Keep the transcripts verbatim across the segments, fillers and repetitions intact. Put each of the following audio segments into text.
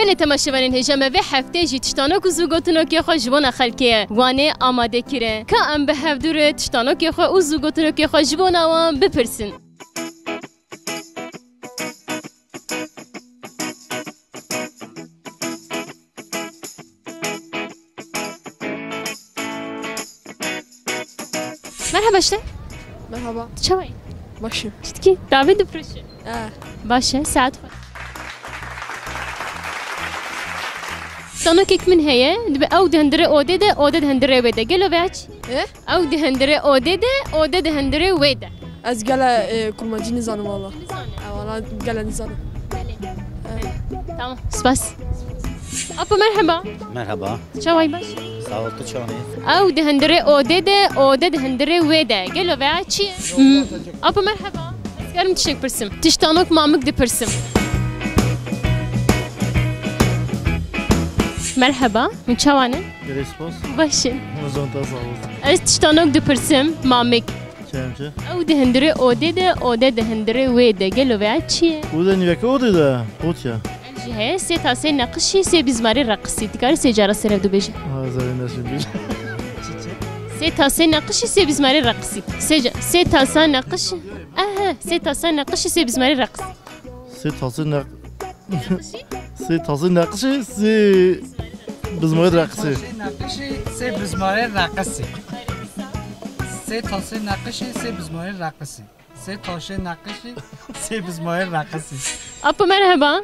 Belê temaşevanên hêja me vê heftê jî tiştanok û zûgotinokê xwe ji bona xelkê ye. Wan ê amade kire. Ka em bi hevdû re tiştanokê xwe û zûgotinokê xwe ji bona wan bipirsin. Merhaba işte. Merhaba. Çawa yî? Baş im. Çi dikî? Davê difiroşî? Eh. Baş e, saet xweş. Tiştanokek min heye, dibe ew di hundirê odê de, ode di hundirê wê de. Gelo vêya çi? Eh? Ew di hundirê odê de, ode di hundirê wê de. Ez gele, e, kurmancî nizanim valla. Nizane? E, valla gele nizanim. Belê. E. Tamam, spas. Apo merheba. Merhaba. Çawa yî, baş? Sağ ol, tu çawa yî? Ew di hundirê odê de, ode di hundirê wê de. Gelo vêya çi ye? Hmm. Apo merheba. Ez karim tiştek pirsim. Tiştanok mamik dipirsim. Merheba, hûn çawa ne? Gelek spas. Baş in. Hûn zonta sağ olun. Ez tiştanok dipirsim, mamik. Çem çi? Ew di hundirê odê de, ode di hundirê wê de. Gelo vêya çi ye? Ode nîveke odê de, qot ya. Ev jî heye, sê tasê neqişî, sê bizmarê reqisî. Dikarî sê cara ser hev du bêje. Ha, zerê neşin bêje. Sê tasê neqişî, sê bizmarê reqisî. Sê ca-, sê tasa neqişî. Ehe, sê tasa neqişî, sê bizmarê reqisî. Sê tasê neq-, sê tasê neqişî, sê bizmarê reqisî. Sê tasê neqişî, sê bizmarê reqisî. Sê tasê neqişî, sê bizmarê reqisî. Sê taşê neqişî, sê bizmarê reqisî. Apo merheba.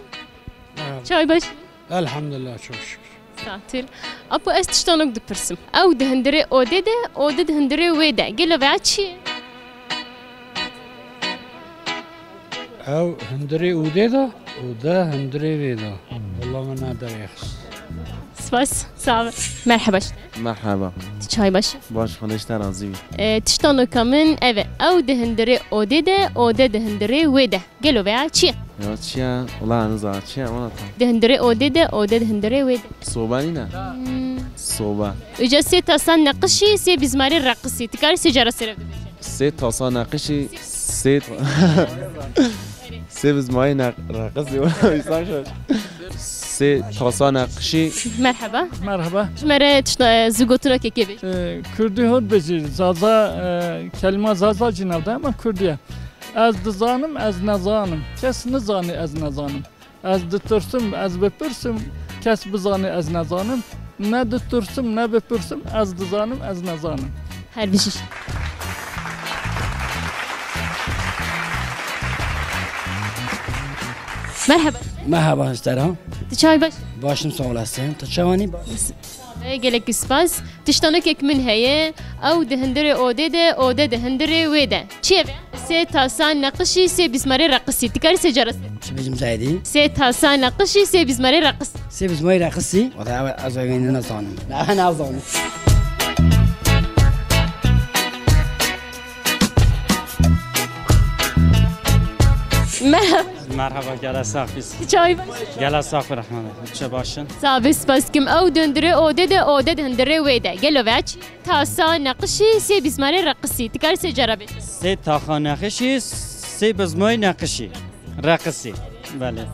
Merhaba. Çawa yî, baş? Elhamdülillah, çok şükür. Satir. Apo ez tiştanok dipirsim. Ew di hundirê odê de, ode di hundirê wê de. Gelo vêya çi ye? Ew hundirê odê de, ode hundirê wê de. Valla min ne derêxist. Spas, sağ ol. Merhaba. Merhaba. Tu çawa yî, baş? Baş, Xwedê ji te razî bî. E, tiştanoka min ev e. Ew di hundirê odê de, ode di hundirê wê de. Gelo vêya çi ye? Ya çi ye? Wala niza çi ye? Wala ta. Di hundirê odê de, ode di hundirê wê de. Soba nîne? Hmm. Soba. Îca sê tasa neqişî, sê bizmarê reqisî. Tu karî sê cara ser hev dibêje. Sê tasa neqişî, sê, sê bizmarê neq-, reqisî. Wisa şaş. Sê tasa neqişî. Merhaba. Merhaba. Ji me re tişta, e, zûgotinokekê bêje. E, Kurdî hûn bêjî, Zaza, e, kelîma Zaza jî nav de, ama Kurdî ye. Ez dizanim, ez nezanim. Kes nizanî, ez nezanim. Ez ditirsim, ez bipirsim. Kes bizanî, ez nezanim. Ne ditirsim, ne bipirsim. Ez dizanim, ez nezanim. Her bijî. Merhaba. Merhaba, ji te re. Tu çawa yî, baş? Baş im, sağ olasın. Tu çawa yî? Gelek spas. Tiştanokek min heye, ew di hundirê odê de, ode di hundirê wê de. Çi ye vê? Sê tasa neqişî, sê bizmarê reqisî. Tu karî sê cara ser? Çi bêjim zayedî? Sê tasa neqişî, sê bizmarê reqisî. Sê bizmarê reqisî? Wala ew ez wê ne nazanim. Ne nazanim. Merhaba. Merhaba, gele sax bî. Tu çawa yî, baş? Gele sax bî, rehmet. Çi baş in? Sağ bî, spas kim. Ew di hundirê odê de, ode di hundirê wê de. Gelo vêya çi? Tasa neqişî, sê bizmarê reqisî. Tu karî sê cara bêjî? Sê taxa neqişî, sê bizmarê neqişî. Reqisî. Belê.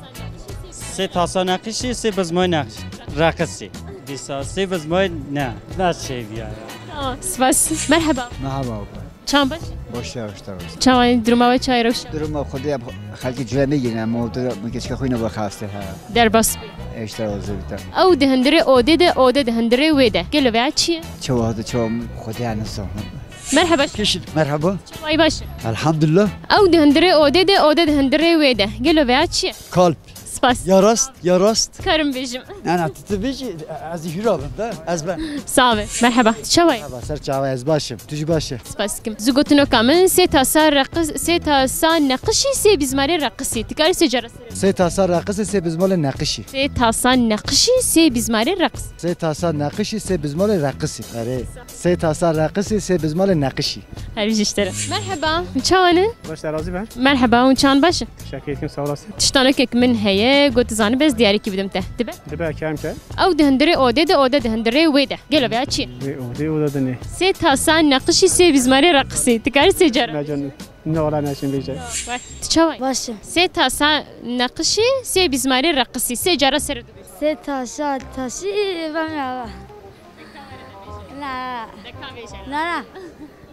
Sê tasa neqişî, sê bizmarê neqişî. Reqisî. Dîsa sê bizmarê ne. Ne çêviya ya. Tamam, spas. Merhaba. Merhaba abla. Çawa baş? Baş ya, işte. Çawa, duruma we çawa, rewşa? Duruma Xwedê, xelkê cihê me yine, ma tu geçke xwîna bixaste ha. Derbas bî. İşte o zevkte. Ew di hundirê odê de, ode di hundirê wê de. Gelo vêya çi ye? Çawa hadi çawa Xwedê ya nizanim. Merhaba. Kişi, merhaba. Çawa yî, baş? Elhamdülillah. Ew di hundirê odê de, ode di hundirê wê de. Gelo vêya çi ye? Kalp. Spas. Ya rast, ya rast. Karim bêjim. Na, na, tu, tu bêjî, ez hîra bim de, ez ben. Sağ ol. Merhaba. Tu çawa yî? Merhaba, ser çawa, ez başım. Tu jî baş î. Spas kim. Zûgotinoka min sê tasa reqis, sê tasa neqişî, sê bizmarê reqisî. Tu karî sê cara ser hev? Sê tasa reqisî, sê bizmarê neqişî. Sê tasa neqişî, sê bizmarê reqis. Sê tasa neqişî, sê bizmarê reqisî. Erê. Sê tasa reqisî, sê bizmarê neqişî. Her bijî ji te re. Merheba. Çawa ne? Baş, te razî be. Merheba, hûn çawa ne, baş in? Teşekkür ederim, sağ olasın. Tiştanokek min heye, got zanî, bes diyarîkî bidim te. Dibe? Dibe, kerem ke. Ew di hundirê odê de, ode di hundirê wê de. Gelo vêya çi ye? Wê odê, oda de ne. Sê tasa neqişî, sê bizmarê reqisî. Tu karî sê cara? Ne canım. Ne ola ne şimdi bêje. Vay, tu çawa yî? Baş e. Sê tasa neqişî, sê bizmarê reqisî. Sê cara ser hev dibêje. Sê taşa taşî ben ya. Na. Na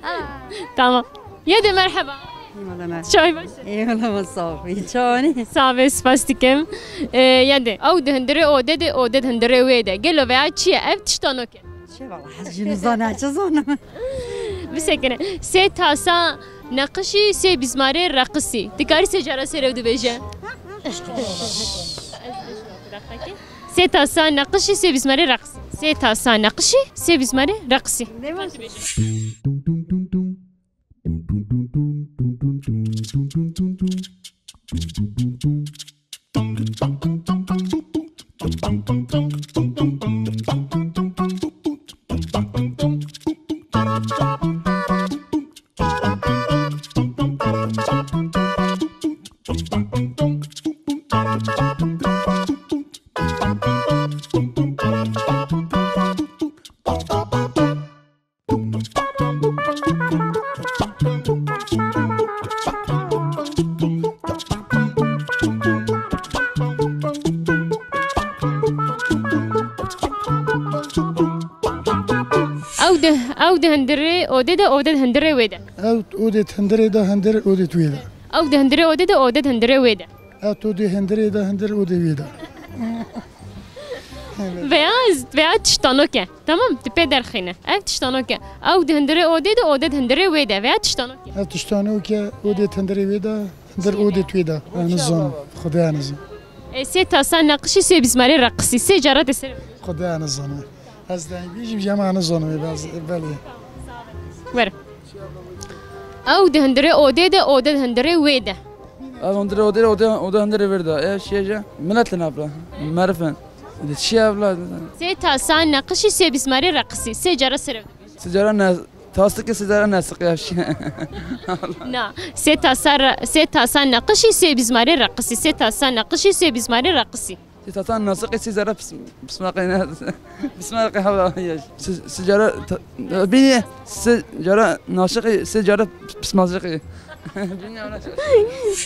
na. Tamam. Yedê merheba. Eyvallah, merhaba. Çay baş. Eyvallah, sağ ol. Çay. Sağ be, spas dikim. Ee, yedê. Ew di hundirê odê de, odê di hundirê wê de. Gelo veya çi ye? Ev tiştanok e. Çi valla, ez jî nizane, çi zanim. Bisekine. Sê tasa neqişî, sê bizmarê reqisî. Dikarî sê cara ser ev dibêje? Sê tasa neqişî, sê bizmarê reqisî. Sê tasa neqişî, sê bizmarê reqisî. Ew di, ew di hundirê odê de, odê di hundirê wê de. Ew odê di hundirê de, hundir odê di wê de. Ew di hundirê odê de, odê di hundirê wê de. Ew to di hundirê de, hundir odê wê de. Veya, veya tiştanok e. Tamam, tu pê derxîne. Ev tiştanok e. Ew di hundirê odê de, odê di hundirê wê de. Veya tiştanok e. Ev tiştanok e, odê di hundirê wê de, hundir odê di wê de. Ez nizanim. Xwedê ez nizanim. E, sê tasa neqişî, sê bizmarê reqisî. Sê cara te ser. Xwedê ez nizanim. Ez deng bêjim, jî em nizanim, ez, belê. Were. Ew di hundirê odê de, odê di hundirê wê de. Ev hundirê odê de, odê, odê hundirê wê de. E, şêje. Milet li navra. Merifin. Di çi ev la? Sê tasa neqişî, sê bizmarê reqisî. Sê cara ser ev. Sê cara ne, tasik, sê cara nesik ya şey. Na. Sê tasa re, sê tasa neqişî, sê bizmarê reqisî. Sê tasa neqişî, sê bizmarê reqisî. Sê tasa neqişî, sê cara pis-, pismaqê ne. Pismaqê hevla ya. Sê, sê cara ta-, bîne, sê cara naşiqî, sê cara pismazıqî.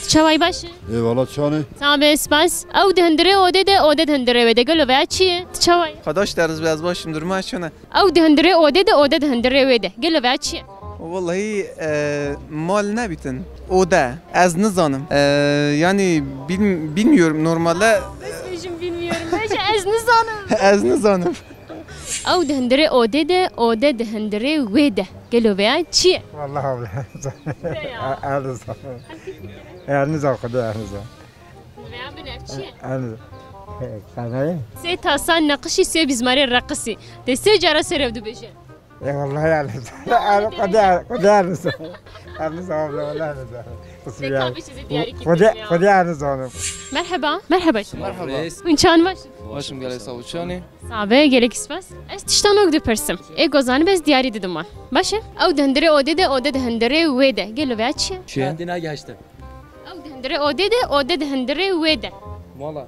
Çaway baş e? Eyvallah, çanê. Sağ be, spas. Ew di hundirê odê de, odê di hundirê wê de. Gelo veya çi ye? Tu çaway? Xwedaş te riz be, ez başim, durma çone? Ew di hundirê odê de, odê di hundirê wê de. Gelo veya çi ye? Vallahi, e, mal nebîtin. Ode. Ez nizanim. E, yani bil-, bilmiyorum normalde. Bes bêjim bilmiyorum. Bêje ez nizanim. Ez nizanim. Ew di hundirê odê de, ode di hundirê wê de. Gelo veya çi ye? Vallahi abla. Veya. E, ez nizanim. E, ez nizanim, Xwedê ez nizanim. Veya bine çi ye? Ez nizanim. E, kanayê? Sê tasa neqişî, sê bizmarê reqisî. Te sê cara ser ev dibêje. E, vallahi ez nizanim. Xwedê, Xwedê ez nizanim. Ez nizanim abla, vallahi ez nizanim. Xwedê, Xwedê ez nizanim. Merheba, merheba. Merheba. Hûn çawan baş? Başim, gelek sağ ol, çanê. Sabe, gelek spas. Ez tiştanok dipirsim. Ê gozanî bes diyarî didim wan. Baş e? Ew di hundirê odê de, ode di hundirê wê de. Gelo veya çi ye? Çi ye? Dina geçti. Ew di hundirê odê de, ode di hundirê wê de. Valla.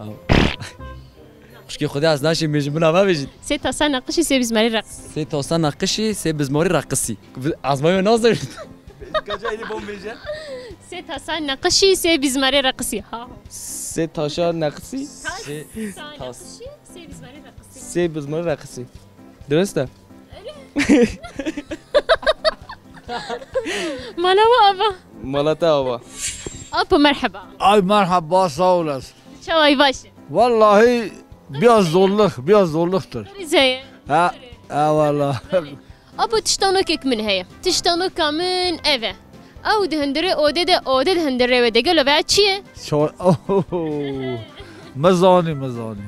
Xwişkê Xwedê ez naşêm bêjim, bina me bêjin. Sê tasa neqişî, sê bizmarî reqisî. Sê tasa neqişî, sê bizmarî reqisî. Ez me nazim. Kaça eli bom bêje? Sê tasa neqişî, sê bizmarê reqisî. Ha. Sê taşa neqisî. Tas-, sê tas- neqişî, sê bizmarê reqisî. Sê bizmarê reqisî. Dirist e? Mala we ava. Mala te ava. Apo merheba. Ay merhaba, sağ olasın. Çaway baş e? Vallahi biraz zorluk, biraz zorluktur. Rize ye. Ha, ha valla. Apo tiştanokek min heye. Tiştanoka min ev e. Ew di hundirê odê de, odê di hundirê wê de. Gelo veya çi ye? Ço-, oh, me zanî, me zanî.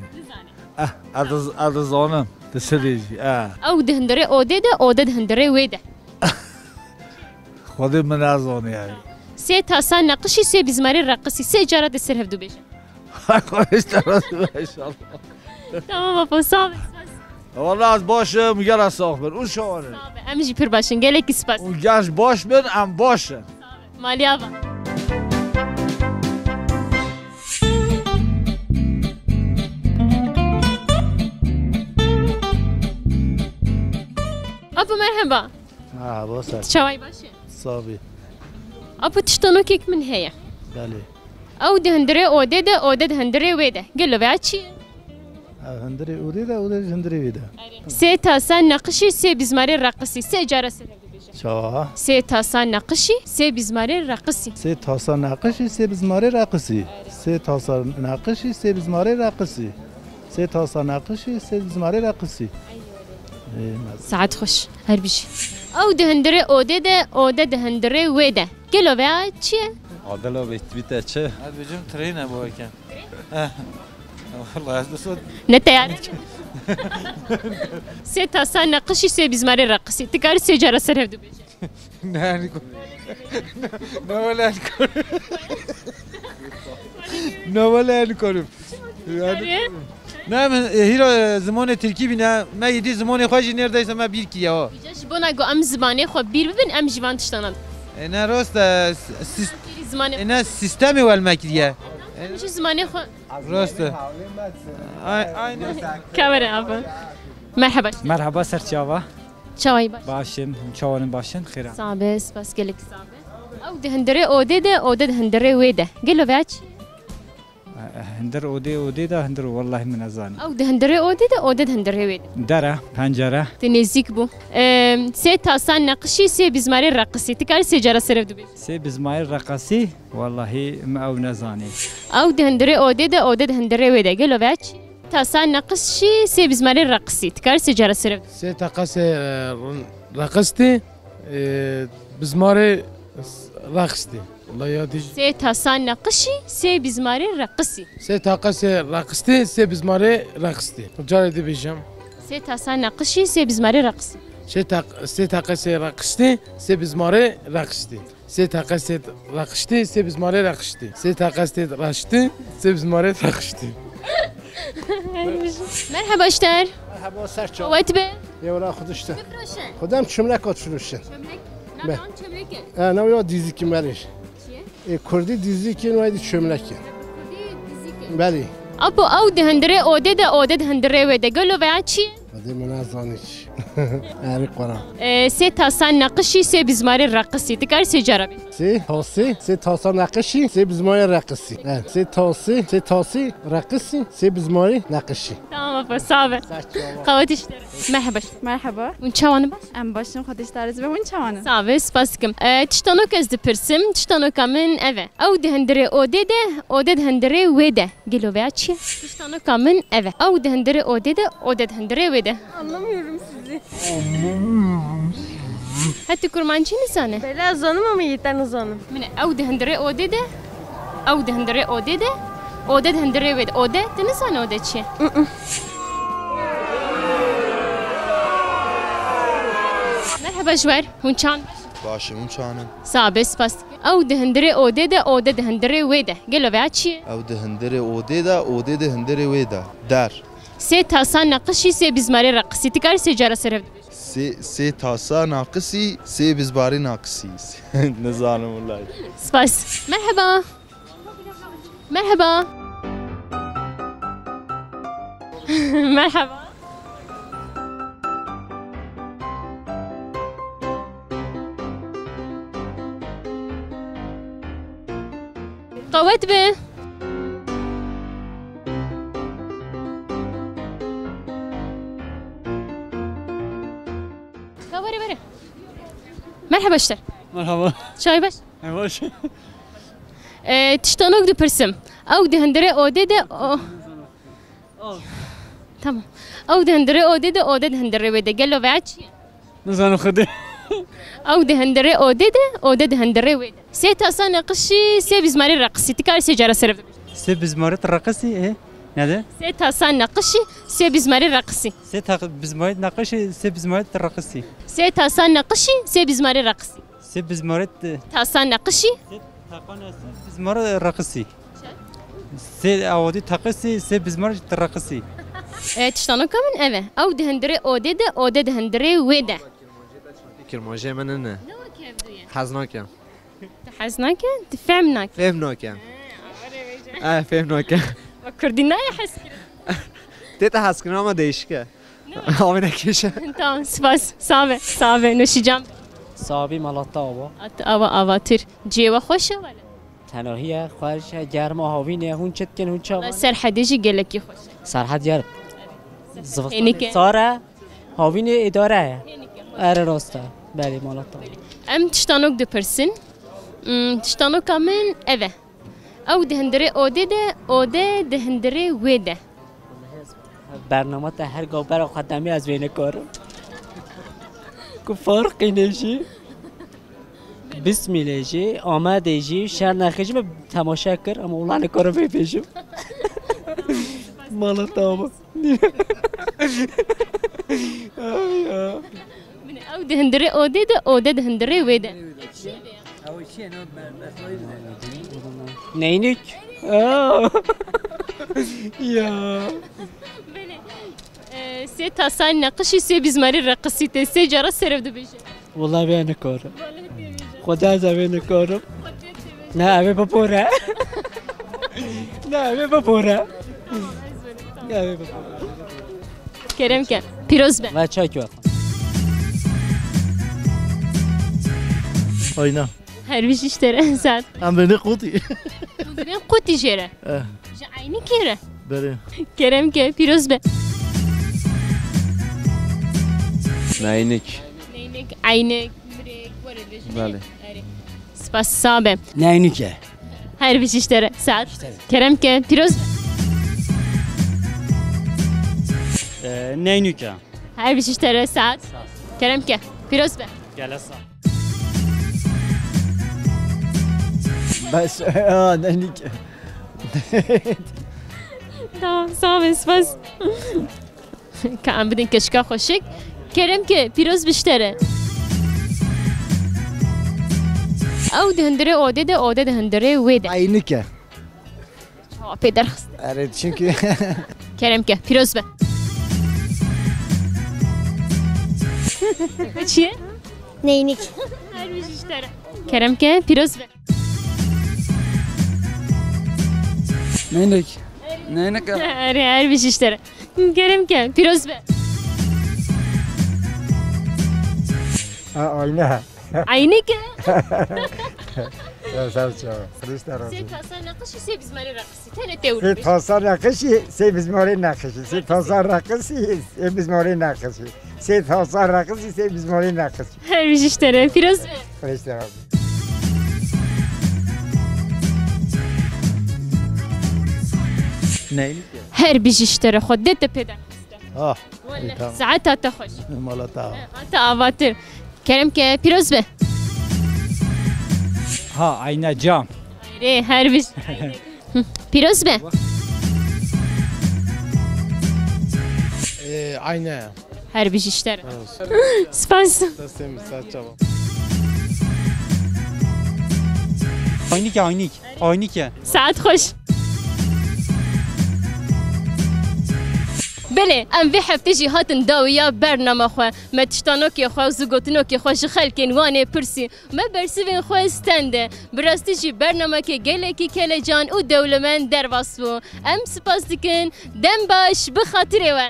Eh, ez, ez zanim. Di sedê jî, eh. Ew di hundirê odê de, odê di hundirê wê de. Xwedê min nezanî yani. Sê tasa neqişî, sê bizmarê reqisî. Sê cara de ser hev dibêje. Xwedê te rast be inşallah. Tamam apo, sağ ol. Vallahi ez baş im, gelek sax bin. Û şawan e? Sağ ol. Em jî pir baş in. Gelekî spas. Û gelek baş bin, em baş in. Maliya va. Apo merheba. Ha, bo ser. Çaway baş e? Sabî. Apo tiştanokek min heye. Belê. Ew di hundirê odê de, odê di hundirê wê de. Gelo veya çi ye? Hundirê odê de, odê ji hundirê wê de. Sê tasa neqişî, sê bizmarê reqisî. Sê cara ser hev dibêje. Çawa? Sê tasa neqişî, sê bizmarê reqisî. Sê tasa neqişî, sê bizmarê reqisî. Sê tasa neqişî, sê bizmarê reqisî. Sê tasa neqişî, sê bizmarê reqisî. Ê, me- Saet xweş. Her bijî. Ew di hundirê odê de, ode di hundirê wê de. Gelo veya çi ye? Adela bêtbîte çi? Ez dibêjim trêne bo eke. Eh. Vallahi ez dibêjim. Ne teyare? Sê tasa neqişî, sê bizmarê reqisî. Tu karî sê cara ser hev dibêje. Ne, yani, ne, wala yani, ne, wala yani, yani. Ne, min, e, hîra, e, zimanê tirkî bîne, me yedî zimanê xwe jî neredeyse me bîr kiriye, ha. Îca ji bona ku em zimanê xwe bîr bibin, em jî van tiştanan. E, ne rast e, s-, sis-, Kiri zimanê e, ne sistemê wel me kiriye. Em jî zimanê xwe. Rast e. Ay, aynen. Kamera abi. Merhaba. Merhaba, ser çava. Çawayî baş. Başim, çawanın başın, xêra. Sabe, spas gelek sabe. Ew di hundirê odê de, ode di hundirê wê de. Gelo veya çi? Hundir odê, odê de hundir, wallahî min nezanî. Ew di hundirê odê de, ode di hundirê wê de. Dere, pencere. Tu nêzîk bû. Em, sê tasa neqişî, sê bizmarê reqisî. Tu karî sê cara ser hev dibêjî. Sê bizmarê reqisî, wallahî min ew nezanî. Ew di hundirê odê de, ode di hundirê wê de. Gelo veya çi? Tasa neqişî, sê bizmarê reqisî. Tu karî sê cara ser hev. Sê taqasê, e, reqistî, e, bizmarê reqistî. Wala ya dij- Sê tasa neqişî, sê bizmarê reqisî. Sê taqasê reqistî, sê bizmarê reqistî. Carê dibêjim. Sê tasa neqişî, sê bizmarê reqisî. Sê taq-, sê taqasê reqistî, sê bizmarê reqistî. Sê taqesê reqiştî, sê bizmarê reqiştî. Sê taqesê reqiştî, sê bizmarê reqiştî. Merhaba Şter. Merhaba, ser çav. Qewet be. Yewra xudişte. Bifroşe. Xudem çimlek ot firoşe. Çimlek? Be. Nadan çimlek e? E, nav ya dîzîkî merî. Çiye? E, Kurdî dîzîkî, nayê dî çimlek e. Kurdî dîzîkî. Belê. Apo, ew di hundirê odê de, ode di hundirê wê de. Gelo veya çi? Hadi min nezanî çi. Erê qora. E, sê tasa neqişî, sê bizmarê reqisî. Tu karî sê cara bêjî. Sê tasê, sê tasa neqişî, sê bizmarê reqisî. E, sê tasê, sê tasê reqisî, sê bizmarê neqişî. Tamam apo, sağ be. Qewet Şter. Merhaba. Merhaba. Hûn çawan in baş? Em baş in, Xwedê ji te razî be. Hûn çawan in? Sağ be, spas dikim. E, tiştanok ez dipirsim, tiştanoka min ev e. Ew di hundirê odê de, ode di hundirê wê de. Gelo veya çi ye? Tiştanoka min ev e. Ew di hundirê odê de, ode di hundirê wê de. Anlamıyorum sizi. Ha, tu kurmancî nizane? Bela zanim ama yê te nizanim. Min e, ew di hundirê odê de, ew di hundirê odê de, ode di hundirê wê de. Ode, tu nizane ode çi ye? Mm-mm. Merhaba Jwer, hûn çawan? Baş e, hûn çawan in? Sağ be, spas. Ew di hundirê odê de, ode di hundirê wê de. Gelo veya çi ye? Ew di hundirê odê de, odê di hundirê wê de. Der. Sê tasa neqişî, sê bizmarê reqisî. Tu karî sê cara ser hev dibêjî. Sê, sê tasa naqisî, sê bizmarê naqisî. Nizanim wellahî. Spas. Merhaba. Merhaba. Merhaba. Qewet be. Ka were, were. Merhaba Şter. Merhaba. Çay baş? Ay baş. E, tiştanok dipirsim. Ew di hundirê odê de, o. Tamam. Ew di hundirê odê de, ode di hundirê wê de. Gelo veya çi ye? Nizanim xwedê. Ew di hundirê odê de, ode di hundirê wê de. Sê tasa neqişî, sê bizmarê reqisî. Tu karî sê cara ser hev dibêjî. Sê bizmarê reqisî, e? Ne de? Sê tasa neqişî, sê bizmarê reqisî. Sê ta-, bizmarê neqişî, sê bizmarê reqisî. Sê tasa neqişî, sê bizmarê reqisî. Sê bizmarê te- Tasa neqişî. Sê taqane sê bizmarê reqisî. Sê awodî taqisî, sê bizmarê reqisî. E, tiştanoka min ev e. Ew di hundirê odê de, ode di hundirê wê de. Kirmanjê min nîne. Ne wek hevdû ye? Hez nakim. Tu hez nake? Tu fehm nake? Fehm nakim. Eh, fehm nakim. Wek kurdî nayê hezkirin. Tê te hezkirin ama değişik e. Abi ne kêşe? Tamam, spas. Sağ be. Sağ be. Nûşîcan. Sabî malata ava. At ava ava tir. Cêwe xweş e wele. Tenahiye, xweş e, germ e, havîn e, hûn çi dikin, hûn çawa? Serhedê jî gelekî xweş e. Serhed yer. Zivistan Hênike. Sar e, havînê îdare ye. Ere rast e. Belê, mala te. Em tiştanok dipirsin. Hmm, tiştanoka min ev e. Ew di hundirê odê de, ode di hundirê wê de. Bernama te her gav bera xwe demê ez wê nikarim. Ku farqî ne jî. Bismîlê jî, Amedê jî, Şernexê jî min temaşe kir, ama wela nikarim vê bêjim. Mala te ava. Ay, ya. Min ew di hundirê odê de, ode di hundirê wê de. Neynîk. Aa. Ya. Belê. Ee, sê tasay neqişî, sê bizmarî reqisî tê, sê cara serev dibêje. Wela vê nikarim. Xwedê ez vê nikarim. Ne, ev ê bibore. Ne, ev ê bibore. Ne, ev ê bibore. Kerem ke. Pîroz be. Ve çay kök. Ayna. Her bijî ji te re, saet. Em bênê qutî. Hûn dibên qutî jê re. Eh. Ji Eynikê re. Berê. Kerem ke, pîroz be. Neynik. Neynik, Eynik, Mirêk, were dibêjin. Belê. Erê. Spas, sax be. Neynik e. Her bijî ji te re, saet. Kerem ke, pîroz be. Ee, Neynük e. Her bijî ji te re, saet. Kerem ke, pîroz be. Gele sax. Bes, aa, Neynik. Tamam, sax be, spas. Ka em bidin keşka xweşik. Kerem ke, pîroz be ji te re. Ew di hundirê odê de, ode di hundirê wê de. Eynik e. Cewabê derxist. Erê, çünkü Kerem ke, pîroz be. Çi ye? Neynik. Her bijî ji te re. Kerem ke, pîroz be. Neynik. Neynik. Erê, her bijî ji te re. Kerem ke, pîroz be. Ha, ayna. Eynik e. Ya, sağ ol, sağ ol. Rişte razı. Sê tasa neqişî, sê bizmarî reqisî. Tenê tê wir Sê bêjin. Tasa neqişî, sê bizmarî neqişî. Sê tasa reqisî, sê bizmarî neqişî. Sê tasa reqisî, sê bizmarî neqişî. Her bijî ji te re. Pîroz be. Rişte razı. Neylik ya? Her bijî ji te re, Xwedê te pê derxiste. Ah, Wele, tamam. Saeta te xweş. Mala te ava. Hata avatir. Kerem ke, pîroz be. Ha, ayna cam. Erê, her bijî. Hı, pîroz be. Ee, ayna. Her bijî ji te re. Spas. Destê min ser çava. Aynik e, aynik. Aynik e. Saet xweş. Belê, em vê heftê jî hatin dawiya bernama xwe. Me tiştanokê xwe û zigotinokê xwe ji xelkên Wanê pirsî. Me bersivên xwe stende. Bi rastî jî bernameke gelekî kelecan û dewlemend derbas bû. Em spas dikin. Dem baş, bi xatirê we.